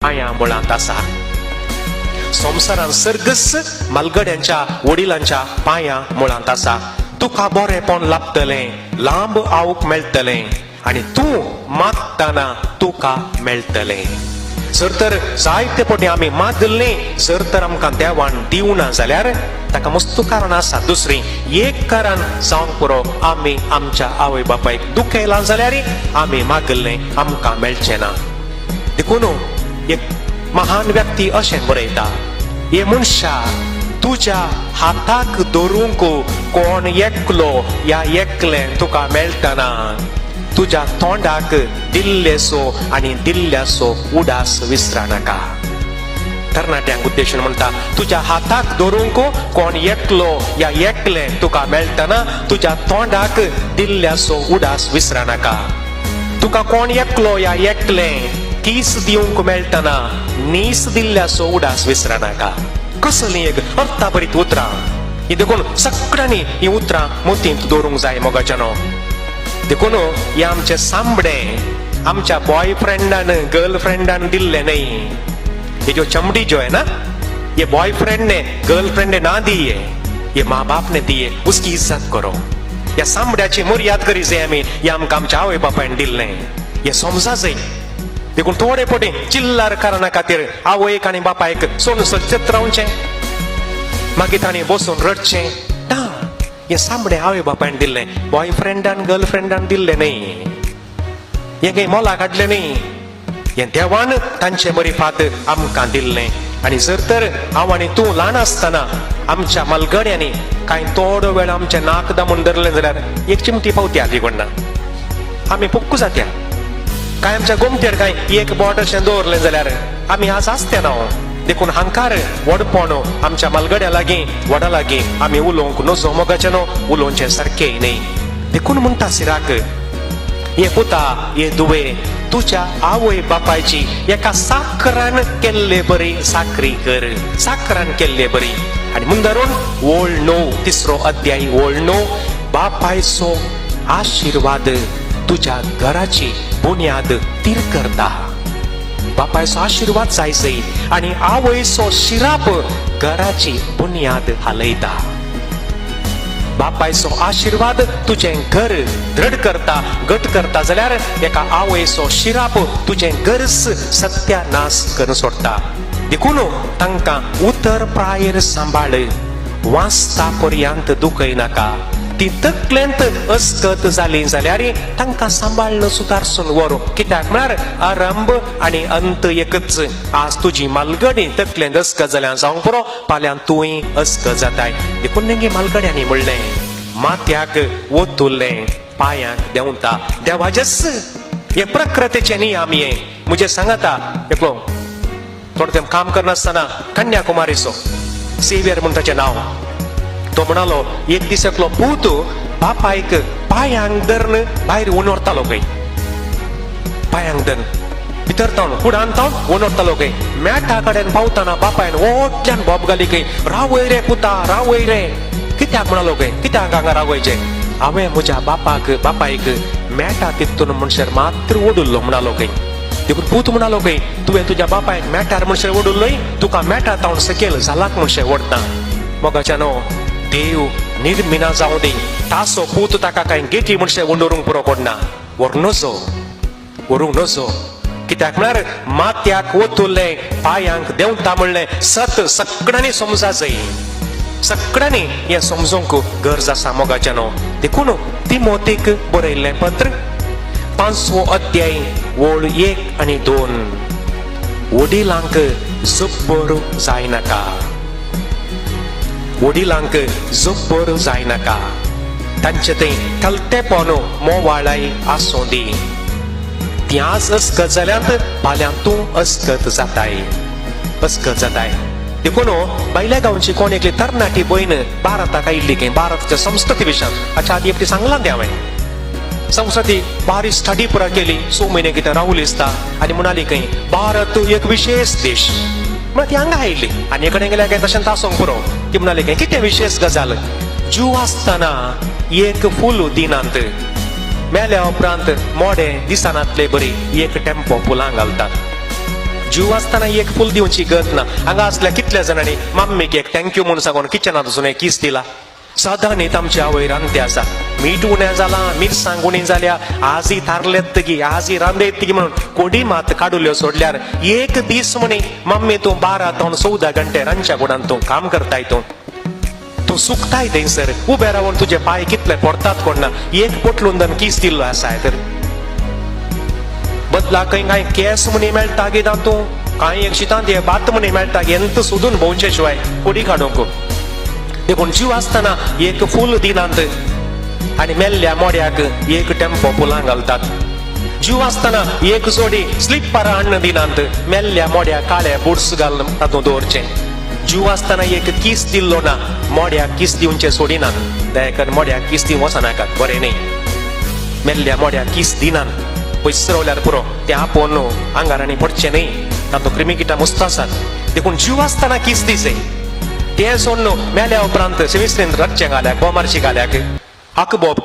पांया मुळांत आसा. संवसारान सर्गस मालगड्यांच्या वडिलांच्या पांया मुळांत आसा. तुका बरेंपण लाभतलें, लांब आवक मेळटलें आनी तूं मागतना तुका मेळटलें. जर तर जायते पटी आमी मागल्लें जर तर आमकां देवान दिवना जाल्यार ताका मस्त कारण आसा. दुसरी एक कारण जावंक पुरो, आमी आमच्या आवय बापायक दुखयलां जाल्यार आमी मागल्लें आमकां मेळचें ना. देखून एक महान व्यक्ती अशें बरयता, हे मनशा, तुज्या हाताक धरूंक कोण एकलो या एकलें तुका मेळटना, तुज्या तोंडाक दिल्लेसो आनी दिल्ल्यासो उडास विसरा नाका. तरणाट्यांक उद्देशून म्हणटा, तुज्या हाताक धरूंक कोण एकलो या एकलें तुका मेळटना, तुज्या तोंडाक दिल्ल्यासो उडास विसरा नाका. तुका कोण एकलो या एकलें कीस दिवंक मेळटना, नीस दिल्ल्याचो उडास विसरा नाका. कसली एक अर्थाभरीत उतरां ही! देखून सगळ्यांनी ही उतरां मतींत दवरूंक जाय मोगाच्यानो. देखून हे आमचे सांबडें आमच्या बॉयफ्रेंडान गर्लफ्रेंडान दिल्लें न्हय. ये जो चमड़ी जो है ना, ये बॉयफ्रेंड ने गर्लफ्रेंड ने ना दी है, ये माँ बाप ने दी है. उसकी इज्जत करो. या सांबड्याची मर्याद करी जाय आमी. हे आमकां आमच्या आवय बापायन दिल्लें हे समजा जाय. देखून थोडे पटी चिल्लार कारणा खातीर आवयक आनी बापायक सोडून सचेत रावचें, मागीर तांणी बसून रडचें ना. हें सांबडें आवय बापायन दिल्लें, बॉयफ्रेंडान गर्लफ्रेंडान दिल्लें न्हय. हें काही मोला काडलें न्हय, हें देवान तांचे मरिफात आमकां दिल्लें. आनी जर तर हांव आनी तूं ल्हान आसतना आमच्या मालगड्यांनी कांय थोडो वेळ आमचें नाक दामून धरलें जाल्यार एक चिमटी पावती आदली कोणना आमी पुक्कू जात्या. कांय आमच्या गोमटेर कांय एक बोट अशें दवरलें जाल्यार आमी आज आसते ना. देखून हांकार व्हडपण आमच्या मालगड्या लागीं, व्हडा लागीं आमी उलोवंक नजो मोगाचें न्हू, उलोवचें सारकें न्हय. देखून म्हणटा सिराक, हे पुता, हे दुवे, तुज्या आवय बापायची एका साकरान केल्ले बरी साकरी कर, साकरान केल्ले बरी. आनी मुंदारून ओळ 9, तिसरो अध्याय ओळ 9, बापायचो आशिर्वाद तुज्या घराची बुन्याद तीर करता. बापायचो आशिर्वाद जाय जाय आनी आवयचो शिराप घराची बुन्याद हालयता. बापायचो आशिर्वाद तुजें घर दृढ करता, घट करता, जाल्यार एका आवयचो शिराप तुजें गरज सत्यानाश करून सोडटा. देखून तांकां उतर प्रायर सांबाळ, वाचता पर्यंत दुखय नाका. ती तकलेंत अस्कत जाली जाल्यार तांकां सांबाळ्ळ सुदारसून व्हरू. कित्याक म्हळ्यार आरंभ आनी अंत एकच. आज तुजी मालगडी तकलेंत अस्कत जाल्या जावंक पुरो, फाल्यां तूंय अस्कत जाताय. देखून नेंगे मालगड्यांनी म्हणलें, माथ्याक ओतुल्लें पांयांक देंवता. देवाजेच हे प्रकृतीचे नियम. हे म्हजे सांगाता एकलो थोडो तेंप काम करनासतना, कन्याकुमारीचो सेवियर म्हूण ताचें नांव. तो म्हणालो, एक दीस एकलो पूत बापायक पांयांक धरून भायर वनवरतालो खंय. पांयांक धरून भितर तावन कुडान तावन वनवरतालो खंय. मेटा कडेन पावतना बापायन व्हडल्यान बोब घाली खंय, रावय रे पुता, रावय रे. कित्याक म्हणालो खंय, कित्याक हांगा रावयचें? हांवें म्हज्या बापाक बापायक मेटा तितून म्हणसर मात्र ओडुल्लो म्हणालो खंय. देखून पूत म्हणालो खंय, तुवें तुज्या बापायक मेटार म्हणसर ओडुल्लोय, तुका मेटा तावन सकयल जालाक म्हणशें ओडटा. मोगाच्यानो, देव निर्मिना जावं दी, तासो पूत ताका कांय गेटी म्हणशें वंडोरूंक पुरो कोडना. व्हरूंक नजो, व्हरूंक नजो. कित्याक म्हळ्यार माथ्याक ओतुल्लें पांयांक देंवता म्हणलें सत सगळ्यांनी समजा जाय. सगळ्यांनी हें समजूंक गरज आसा मोगाच्यानो. देखून तिमोतीक बरयल्लें पत्र, पांचवो अध्याय ओळ 1 आनी 2, वडिलांक जब्बर जायनाका, वडिलांक जब्बर जायनाका, तांचे थंय कलतेपण मोवाळाय आसूं दी. ती आज अस्कत जाल्यात, फाल्यां तूं अस्कत जाताय, अस्कत जाताय. देखून भायल्या गांवची कोण एकली तरणाटी भयण भारताक आयिल्ली खंय, भारताच्या संस्कृती विशयान. हाच्या आदी एकटी सांगलां तें हांवें. संस्कृती बारीक स्टडी पुरा केली, 6 म्हयने कितें रावली दिसता, आनी म्हणाली खंय, भारत एक विशेष देश. म्हळ्यार ती हांगा आयिल्ली आनी कडेन गेल्यार काय तशें आसूंक पुरो. ती म्हणाली खंय, कितें विशेष गजाल? जीव आसतना एक फूल दिनात, मेल्या उपरांत मोडे दिसनातले बरी एक टेम्पो फुलां घालतात. जीव आसतना एक फूल दिवची गत ना. हांगा असल्या कितल्या जाणांनी मम्मीक एक thank you म्हणून सांगून किचनांत वचून एक किस दिला. सदांनीत आमची आवय रांदते आसा, मीठ उणें जालां, मिरसांग उणी जाल्या, आजही थारलेत गी, आजही रांदयत गी म्हणून कोडी मात काडुल्यो सोडल्यार एक दीस म्हणी मम्मी तूं 12 ते 14 घंटे रांदच्या कुडान तूं काम करताय, तूं तूं सुकताय थंयसर उबे रावन तुजे पांय कितले पडतात कोण ना. एक पोटलून दन कीस दिल्लो आसा तर बदला खंय कांय केस म्हणी मेळटा गी तातूं, कांय एक शितांत हे भात म्हणी मेळटा, एंत सोदून भोंवचे शिवाय कोडी काडूंक. देखून जीव आसतना एक फूल दिनात आनी मेल्ल्या मोड्याक एक टेम्पो फुलां घालतात. जीव आसतना एक जोडी स्लिपरां हाडून दिनात, मेल्ल्या मोड्या काळे बुट्स घालून तातूंत दवरचें. जीव आसतना एक कीस दिल्लो ना, मोड्याक कीस दिवचें सोडिनात. दयाकर मोड्याक कीस दिवंक वचनाकात, बरें न्ही. मेल्ल्या मोड्याक कीस दिनात, पयस रावल्यार पुरो, तें आपोवन आंगार आनी पडचें न्ही, तातूंत क्रिमिकिटां मुस्त आसात. देखून जीव आसतना कीस दिसे तें सोडून मेल्या उपरांत सिविस्त्रीन रच्चें घाल्याक, बोमारशी घाल्याक, आकबोब.